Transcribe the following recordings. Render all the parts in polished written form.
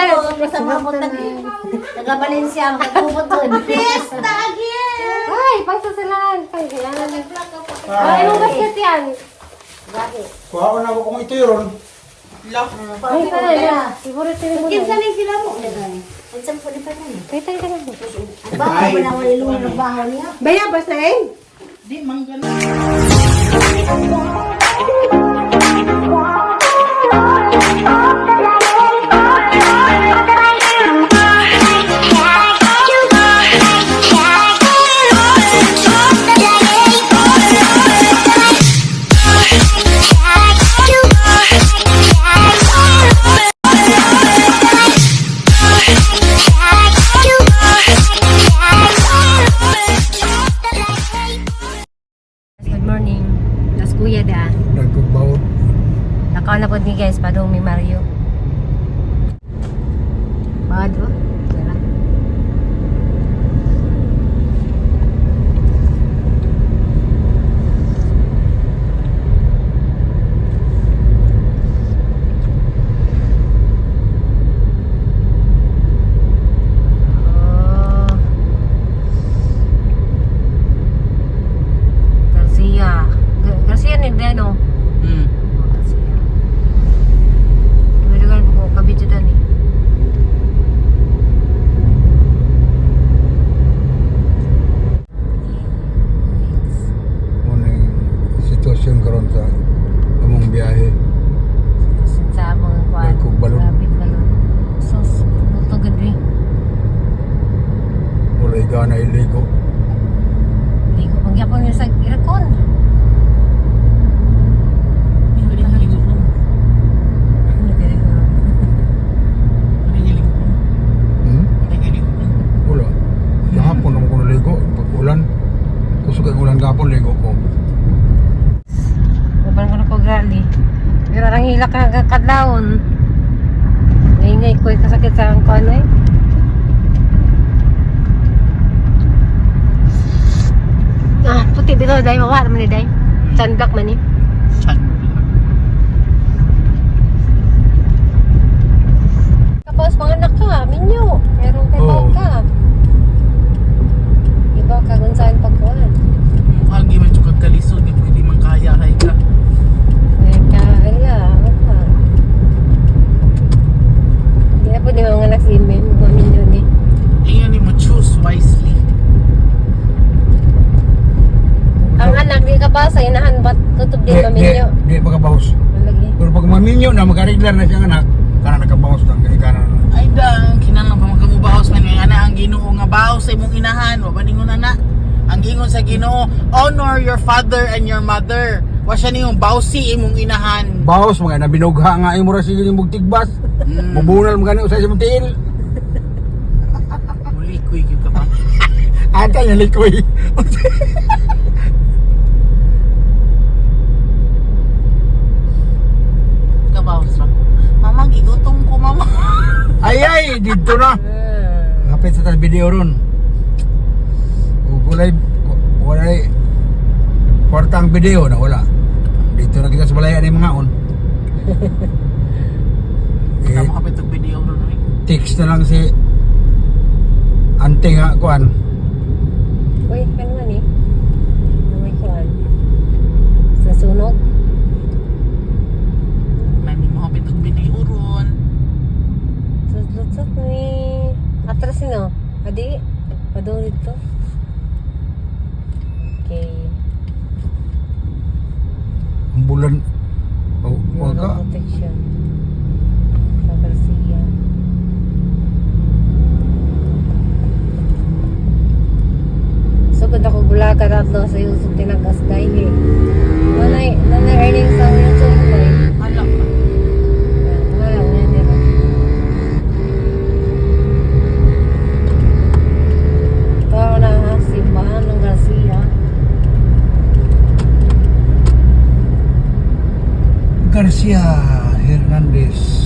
Sa mga butang. Taga Valencia, makakubot doon. Fiesta again! Ay, pagsasalaan. Ay, ay, anong basket yan? Kuha ko na ako kung ito yun. Ay, kaya. Favorite mo. Kinsa ni sila mo? Ang po ni pa na. Kaya tayo ka na. Baho ba na wala ilong ng baho niya? Bayabas na eh. Di, mangga na. Good morning. Nas kuya da. Nagkugbaw. Nakaw na po ni guys, padung mi Mario. Bad ba? Tara. Oh. Garcia. Garcia ni Deno. Garcia. Dugal ko kabidyo dan eh. Muna yung sitwasyon karon sa among biyahe. Sa among kuan. Nagkugbalon. Grabe balon. Sus, buto gud eh. Walay gana iligo. Ligo pagyapon niya sa aircon. Hindi ka ligo ko. Ano kaya ko? Hindi ka ligo ko. Hmm? Hindi ka ligo ko. Wala. Gahapon naman ko naligo. Pag ulan. Kusog ang ulan gahapon, ligo ko. Uban ko na ko gali. Pero ang hila ka kadlawon. Ngayon ko kasakit sa ang kuan eh. Ah, puti dito dai mawa man ni dai. Sunblock man ni. Chan. Tapos mga anak ka, minyo. Meron kay Oo. ka. Iba ka kung saan pagkuhan. Mukhang di man tsukag kalisod, di pwede man kaya hay ka. Ay, kaya, wala. Hindi na po di mga anak si Mem, mga minyo ni. Ingan ni mo choose wisely. Ang anak, di ka pa sa inahan, ba't tutob din maminyo? Di, di pagkabawas. Malagi. Pero pag maminyo na, magkariglar na siyang anak, kana nakabawas lang. Kaya kana na. Ay dang, kinahanglan pa magkamubaos man nga ana ang Ginoo nga baos sa imong inahan, wa ba ningon ana? Ang gingon sa Ginoo, honor your father and your mother. Wa siya niyong bawsi imong inahan. Bawas, mga nabinugha nga imo ra sige yung bugtigbas. Mubunal mga gani usay sa imong tiil. Muli kuy gyud ka pa. Ata niya likoy. Kabaos ra. Mama, gigutom ko, mama. Ay ay, dito na. Ah. Kapit sa tas video ron. Ug Walay kwarta ang video na wala. Dito na kita sa balaya ni mga on. Eh, Tama kapit og video ron eh. text na lang si ante nga kuan. Uy, ano man eh? Ano may kuhan? Sa sunog? May mo kapit og video ron. Lusot ni... Atras no? Adi? Padung dito? Okay. Ang bulan. Oh, wag ka. Bureau Protection. Sa Garcia. Sugod ako gulaga tatlo sa YouTube tinagas dahil eh. Walay earnings sa YouTube ko eh. Hala ka. Wala, wala nila. Ito na ang simbahan ng Garcia. Garcia Hernandez.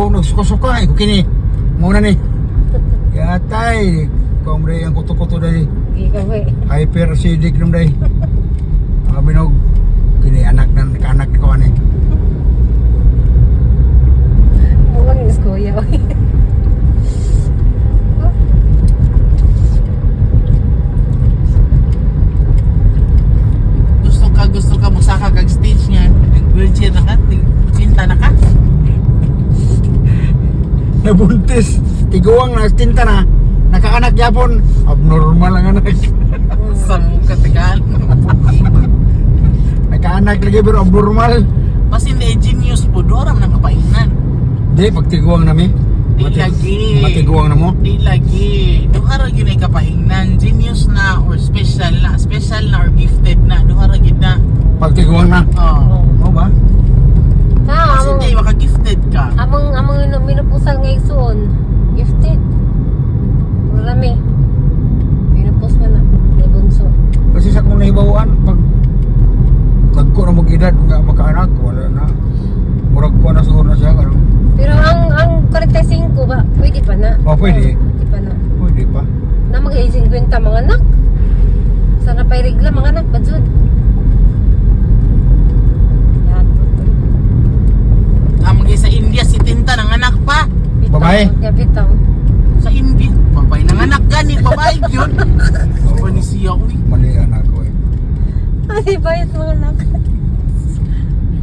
ko nagsuka-suka eh, ko kini. Muna ni. Yatay, kung ang kuto-kuto dahil Gigaw eh. hyper acidic nung day. Binog kini anak na anak ni ko ani. Mukhang is kuya. Oy. Gusto ka musaka kag stage niya. Nag wheelchair na ka, tinta na ka. Nabuntis, tiguang na tinta na. Nakaanak yapon, abnormal ang anak. Sa katigal. Nakaanak lagi pero abnormal. Basin na genius po, doram nang kapainan. Di pagtiguang nami. Di lagi. Matiguang na mo. Di lagi. Duha ra gyud ay kapahingnan. Genius na or special na. Special na or gifted na. Duha ra gyud na. Pagtiguang na. Oh. Oo ba? Ta, Basin among di maka-gifted ka. among minupusal ngay suon. Gifted. Marami. Minupos man na. May bunso. Kasi sa kung nahibawaan, pag nagko na mag edad nga makaanak, wala na. Murag ko na siguro na siya. Karon. Pero ang 45 ba, pwede pa na. Oh, pwede. Oo, pwede pa na. Pwede pa. Na mag 50 mga anak. Sana pa'y regla mga anak, badsud. Yato. Ah, mag sa India si Tinta nang anak pa. Bitaw, Babae? Yeah, bitaw. Sa India, babae nang anak gani, babae yun. Oh, ni siya uy. Mali anak ko eh. Ay, bayot mga anak.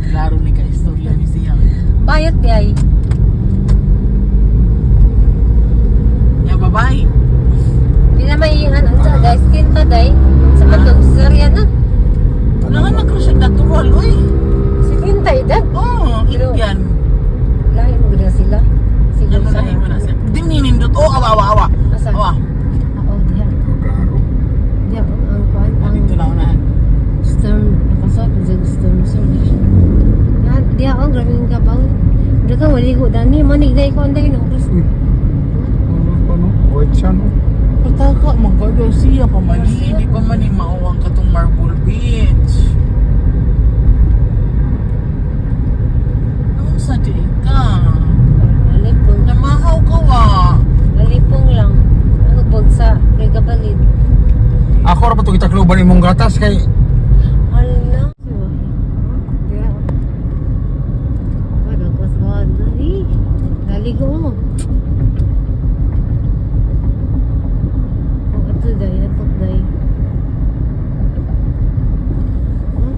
Klaro ni ka istorya ni siya. Bayot di ay. Ya babae. Di na may ano, unsa, guys, tinta day. Sa matong Syria na. Nang anak ra siya natural uy. Si tinta edad. Oh, Indian. Lahi mo gud sila. Siguro Ano sa lahi mo na siya. Di ninindot. Oh, awa awa awa. Asa? Awa. Oo, diha. Oh, klaro. Diha ang kuan ang Dito na unahan. storm nakasuot sa storm surge. Na diha oh, grabe ang kabaw. Daga wali ko dani manig dai ko anday no. Uy. Ano? White siya no? Pataka, magkagaw siya pa man. Hindi pa man ni maawang katong Marble Beach. Anong sa di ka? Alipong, Namahaw ka wa. alipong lang. Ano pag sa Regabalid. Ako ra pa to gitakloban imong gatas kay Hala. Diha. Ano ko sa dali. Dali ko mo. Oh, ato day, ato day. Huh?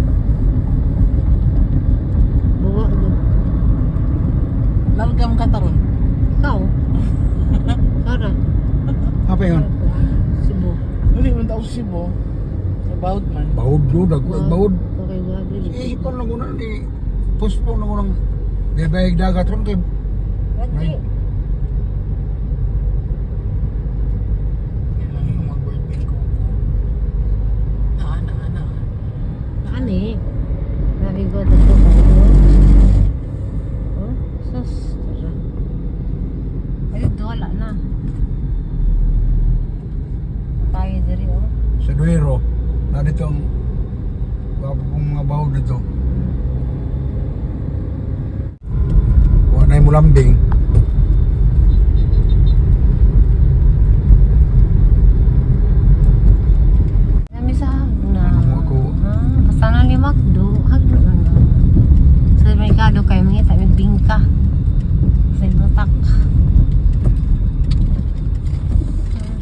Buwa gud. Lalgam ka taron. Ikaw. Sara. apa yun? Cebu. Hindi man tao Cebu. Sa Baud man. Baud do dagko baud. Okay, wa dili. Eh kon lang una ni postpone na ko ng bebeg dagat ron kay Lagi. Kailangan ko mag-birthday ko. Naa, naa, naa. Ani. Nabigo dito ko. Oh, sus. Tara. Ay, wala na. Tayo diri oh. sa Duero. Na dito ang gwapo pong mga baud dito. Wa na mulambing. Nami sa hagna. Ano ako? Ah, basta na ni Macdo, hagna na. Sa merkado kayo mangita may bingka. Sa butak.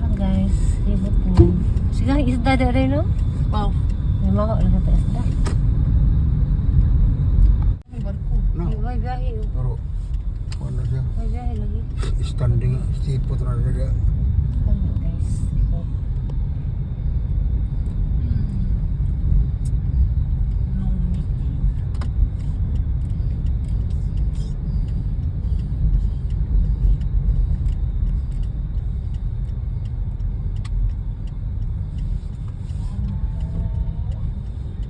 Ano guys, libot mo. Sige, isda dere no? Wow. May mga lang ta isda. May barko. No. May biyahe. oh. Pero ano siya? May biyahe lagi. Standing stipot na siya. Ano guys? No, Mickey.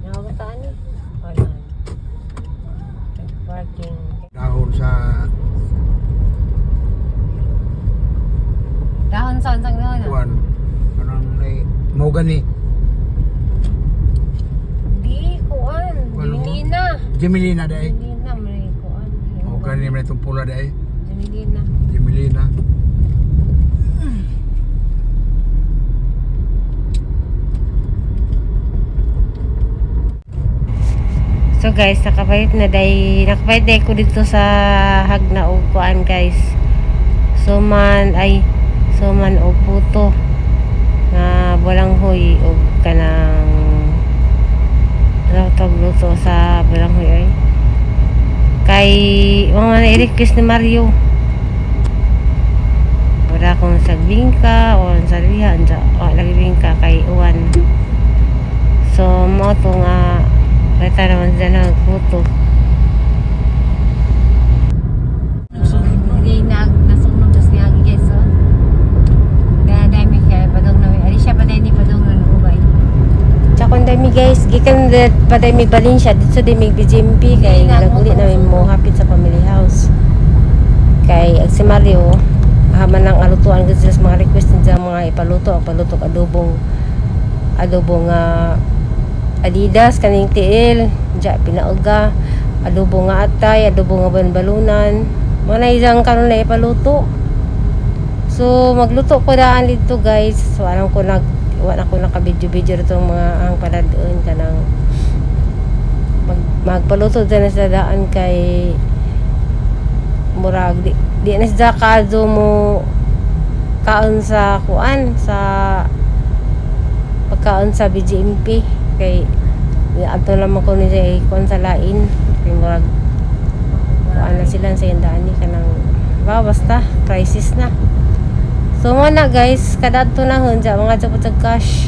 Nakakataan eh. Wala. Parking. Dahon sa Dahon sa unsang dahon ah. kuan. Anong nay mo gani Di kuan. Ano? Jimilina. Jimilina day. Jimilina may kuan. Mo gani man itong pula day. Jimilina. Milina. Emilina. So guys, nakapalit na day, nakapalit day ko dito sa Hagna og kuan, guys. Suman ay suman og puto nga balanghoy og kanang tawag luto sa balanghoy ay. Kay mga na-request ni Mario. Wala akong sagbingka o sa liha, anja, o nagbingka kay uwan. So, mo to nga kita naman dyan nagputo. Hindi na nasunog tas niya guys, oh. Kaya dami kaya padong namin. Ali siya pa ni padong nun ubay. Tsaka kung dami guys, gikan pa dami Valencia dito dami BGMP kay naguli namin mo hapit sa family house. Kay ag si Mario, haman ang alutuan kasi sila sa mga request nila mga ipaluto, ang paluto adobong adobo nga Adidas kaning tiil, ja pinauga, adobo nga atay, adobo nga banbalunan. Mga na isang karon na ipaluto. So magluto ko daan dito, guys. So alam ko nag wala ko naka-video-video rito mga ang paladoon kanang magpaluto din sa daan kay murag di na siya kaado mo kaon sa kuan sa pagkaon sa BGMP kay ato lamang ko niya kuan sa lain kay murag kuan na sila sa daan ni kanang ba basta crisis na. So mo na guys, kadadto na hun dya mga japot sa cash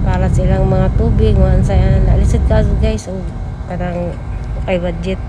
para sa ilang mga tubig mga ansayan alisid ka guys o parang okay budget.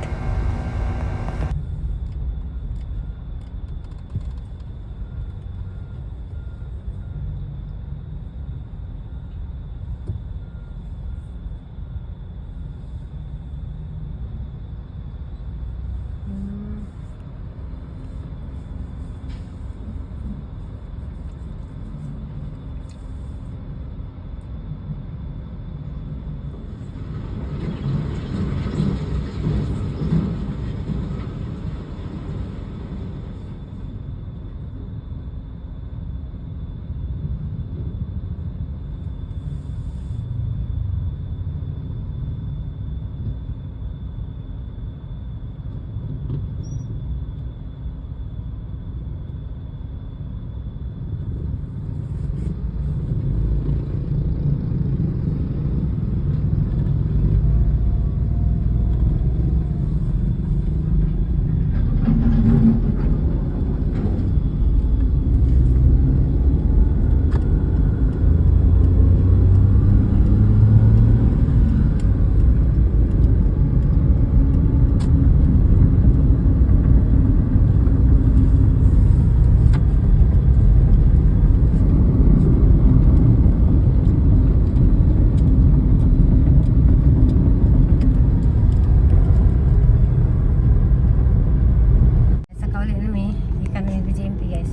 Sa kauli na may, hindi ka na yung BGMP guys.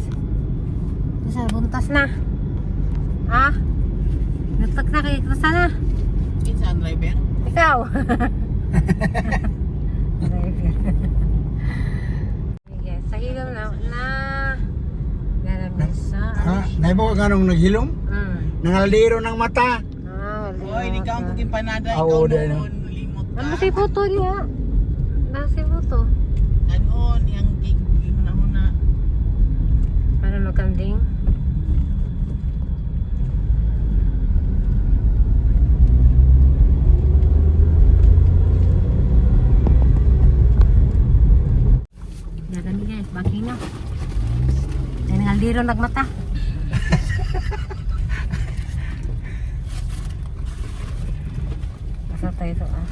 Sa buntas na. Ha? Nagtak na kay Krasa na. Kinsa ang driver? Ikaw. Driver. Yes, sa hilom na na. Naramisa. Ha? Naibo ka ganong naghilom? Nangaldiro ng mata. Ah, wala. Oy, di ka ang kugimpanada, Ah, ikaw oo, dahil. noon, limot ka. Ano si puto niya? Nasa puto. Kanon, yang gig, huna-huna. Para magkanding. Dagan guys, baki na. Yan ang aldiro nagmata. Asa tayo ito ah?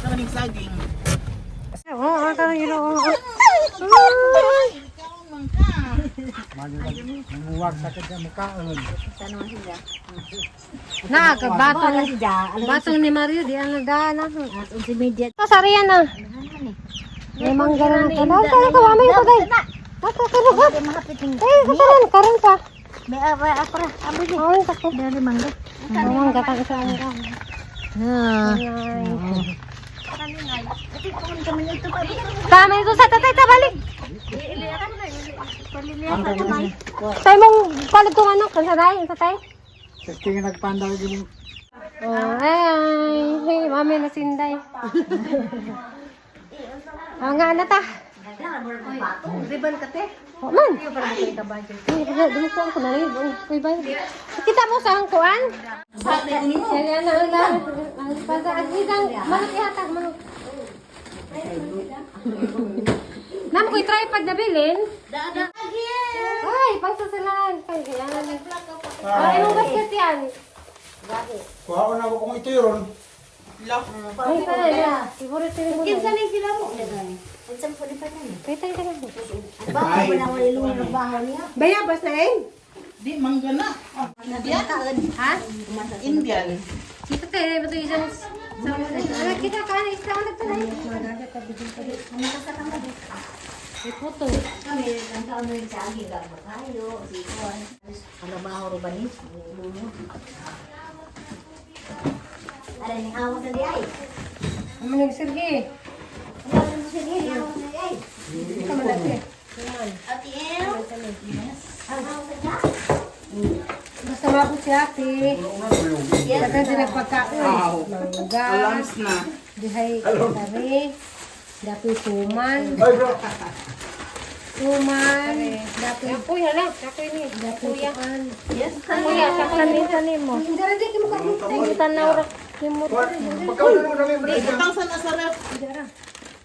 Sa kaning saging. Oo, oh, tara yun. Oo. Ikaw ang mangka. Manguwag sa kanya mukhaan. Na, batong, Wala si Ja. Alam batong ni Mario, di ang nagdaan ah. at unsi media. Ito, sariyan na. May mangga na. Kaya, kaya, kaya, kaya, kaya, kaya, kaya, Kay mahapit ning. Ay, karon, karon pa. May awa ako ra. Amo di. Awon sa ko. Dali mangga. Mangga pa sa mangga. Ah. Ay. Tama ito sa tatay, ta balik. Tay mong palag kong ano, kansa tay, ang tatay. Kasi nga nagpanda lagi mo. Oh, ay, hey, mami na sinday. Ah, nga na ta. Ribbon ka te. Oh, man. Ay, dumukuan ko na rin. Uy, bye. Kita mo sa ang kuan? Yan, yan, ang ang pasa ang isang manok ihatag manok. Namo ko'y tripod na bilin. Ay, pagsasilahan. Yan. Ay, imong basket yan. Kuha na ako kung ito yun. Ay, sana. Favorite mo. Kinsa ni sila mo? Kinsa po ni pa ni? Pwede ka na. Baho ba na wala ilong ng baho niya? Bayabas na eh. Di mangga na. Ha? Indian. Kita tayo, ba ito isang... Ano, kita ka, ano, isa ulit na eh. May puto. Kami, ang taon rin sa agi, gagmakayo, sikuan. Ano baho ro ba ni? Ilong. Aray, ning awang sa di ay. Ano nagsergi? Ano ang sige, awang sa di ay. Ate El? Yes. Ang awang sa di ay. Basta mako si ate. Dagan sila pagkaon. Mangga. Alarms na. Dihay kare. Dapoy suman. Ay bro. Suman. Dapoy. Dapoy hala. Dapoy ni. Dapoy kuan. Yes. Kuya, sa kanin mo. Hindi rin di mo ka. Tanaw ra. Kimo. Pagkaon na namin bro. Butang sa nasa ref.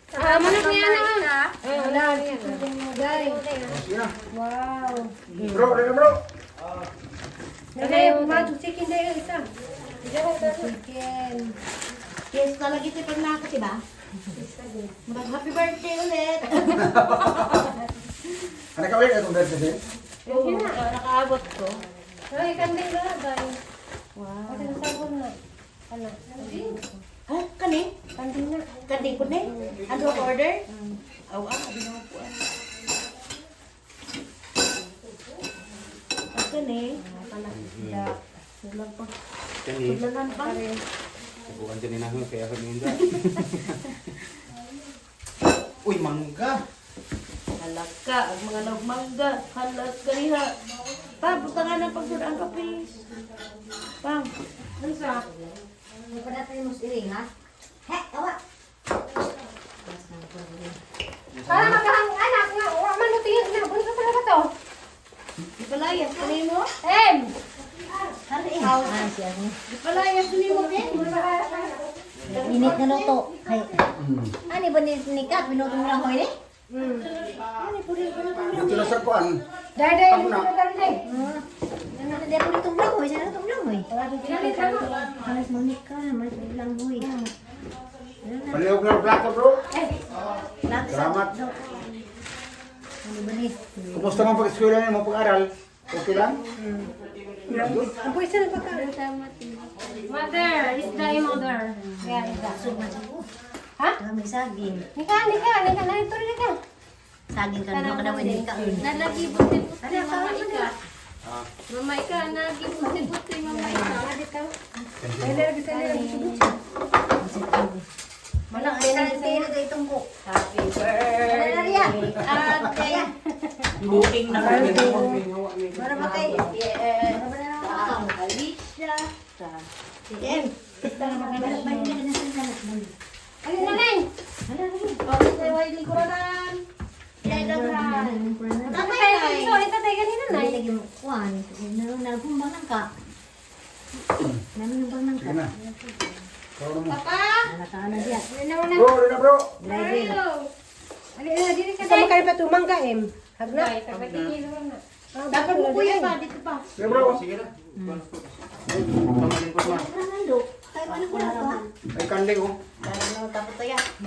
Ah, manok niya na. Ah, wala niya. Sige na. Wow. Bro, dali bro. Nanay, magic chicken dahil isa. Chicken. Yes, talaga ito pag nakakati ba? Murag happy birthday ulit. Ano ka ulit itong birthday? Oo, nakaabot ko. Ay, kanding na, dahil. Wow. Kasi nasabon na. Ano? Ha? Kani? Kanding na. Kani ko ni? Ano ang order? Aw, ah, abi na po. Ah, kani? Pala. Sulag pa. Sulanan pa. Bukan dyan ninahon kaya ako ninja. Uy, mangga. Halaka, ang mga nagmangga. Halaka riha. Pa, butangan ng pagsuraan pa, please. Pang. Ano sa? Hindi pa natin mo siling, ha? He, awa. Para magkahang anak nga. Wa man no tingin na. Bunso pa na ba to? Ipalayas ka nimo? Em! Hari eh. Ah, siya. Ipalayas nimo, eh. Init na luto. Ay. Ani ba ni ni Kat binuto mo lang hoy ni? Ani puri binuto mo lang. Dito na sa kuan. Dahil dahil. Ako na. Dahil dahil. Ano na di puri tumlang hoy, sana tumlang hoy. Dahil dahil. Halos mo ni ka, mas lang hoy. Palihog na ang plato bro. Salamat. Ano ba ni? Kumusta man pag-eskwela niyo mo pag-aral? Okay lang? Ang pwesa na pagka. Mother, isda yung mother. Kaya isda. Sugman sa ko. Ha? Kami saging. Nika, nika, nika. Narito rin nika. Saging ka na kada wala ka. Nalagi buti-buti Ano ka mama ika. Mama ika, nalagi buti-buti mama ika. Ay, lalagay sa nila. Malang ay na tayo na itong ko. Happy birthday. Ate. Booking na kami. Para ba kay? Para ba na Alicia. Em. Ano na lang? Ay, so, ito tayo ganina na. Lagi mo kuan, nagumbang nang ka. Nanumbang nang Sige ka. na. Ikaw na mo. Nakakaan na diya. Ano na? Bro, dali na bro. Driver. Ano na, dili ka. Sama kayo pa tumangga, em. Hagna. Dapat mo kuya pa dito pa. Sige bro. Sige na. Pamalingkot ma. Ronaldo, kayo ano ko na to ha? Ay kanding oh.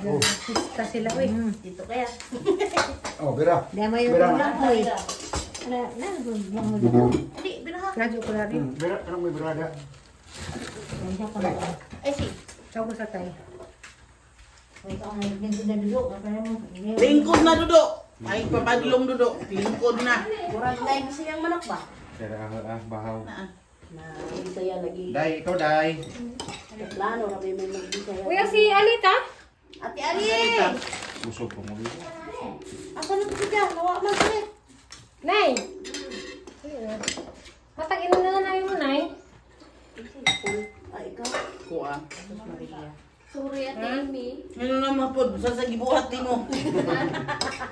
Oh, Sista sila, uy. Dito kaya. oh bira. Dahil may Bira. ulang ko eh. Ano, na, ulang mo dito. Nadyo ko na rin. Bira, kanang may birada. Ciao ko sa tayo. Lingkod na dudo. Ay, papadlong dudo. Lingkod na. Murag na yung siyang manok ba? Pero ah, bahaw. Na, Bisaya lagi. Day, ikaw day. Plano, rabi may magbisaya. Kuya si Alita? Ate Ali! Busog ko mo dito. Asa na po siya? Nawa man sila. Nay! Matag ino na namin mo, Nay. Ay, ikaw. Kuha. Sorry, Ate Amy. Ano na mapod sa gibuhat nimo.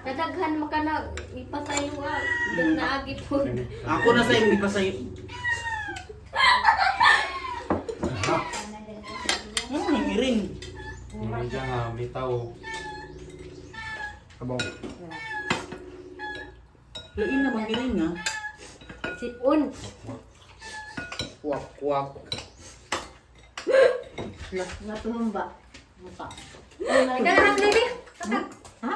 Nadaghan mo ka na ipasayo ah. Naagi po. Ako na sa hindi pa sa'yo. Ano iring? Yung dyan nga, may tao. Abaw. Lain na bang iring ah? Sipon. Kwak kwak. Natumba. Muka. Ikaw na lang, baby. Ha?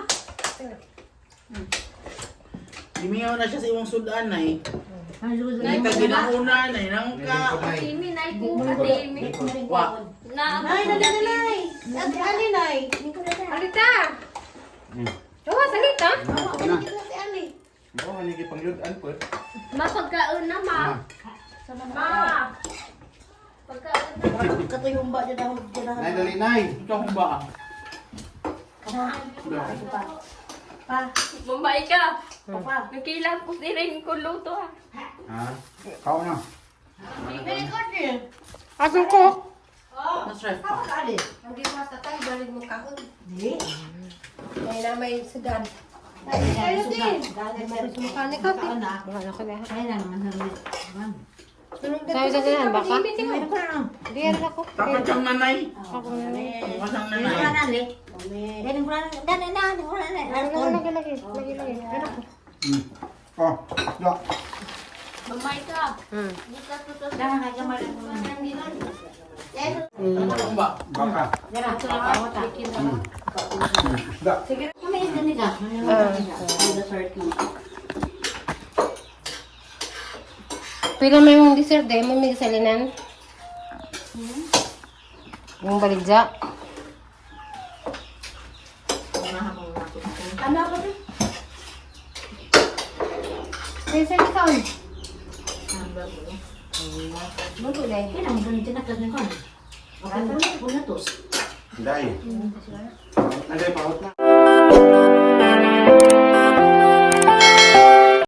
Limingaw na siya sa imong sudan ay. Nay, Nay ka ginauna nay nang ka. Ate Amy, nay ko. Ate Amy. Wa. Na, Nay, dali na, nay. Ate Ali, nay. Alita! Oh, salita. Awa, ka Ate Ali. Oo, ano yung pangyudan po eh. Mapagkaon na, ma. Ma. Pagkaon na. Katuyong ba dyan ako dyan Nay, dali, nay! Ito akong ba? Pa, Mamay ka. pa. Nagkilang ko iring ko luto ah. Ha? Kao na. Asong ko? Nas ref pa. Ali. Hindi mo sa tayo, balik mo kahon. Di. May na may sudan. Kayo din. Sumukha ni Kapi. Wala ko na. Ay, na naman. Sabi sa sinan, baka? Ay, ko na. Di, ano ako. Takot siyang nanay. Ako na. Takot siyang Ay, nanay. ko na, Ali. Dali ko na. Dali na, dali ko na. Lagi, lagi, lagi. Lagi, lagi. Ano ko? Oh, ya. Mamay ka. Bukas ko to. Dahil kay kamay ko na. Ano akong ba? Baka. Isda. Kami isda ni ka. Dessert mo. Pila may mong dessert eh, may may salinan. Yung baligja. Ano ako din? Dessert ikaw. Luto na eh. Kaya naman ganun tinakas ni Kon. Okay, na to. Day. Anday, pahot na.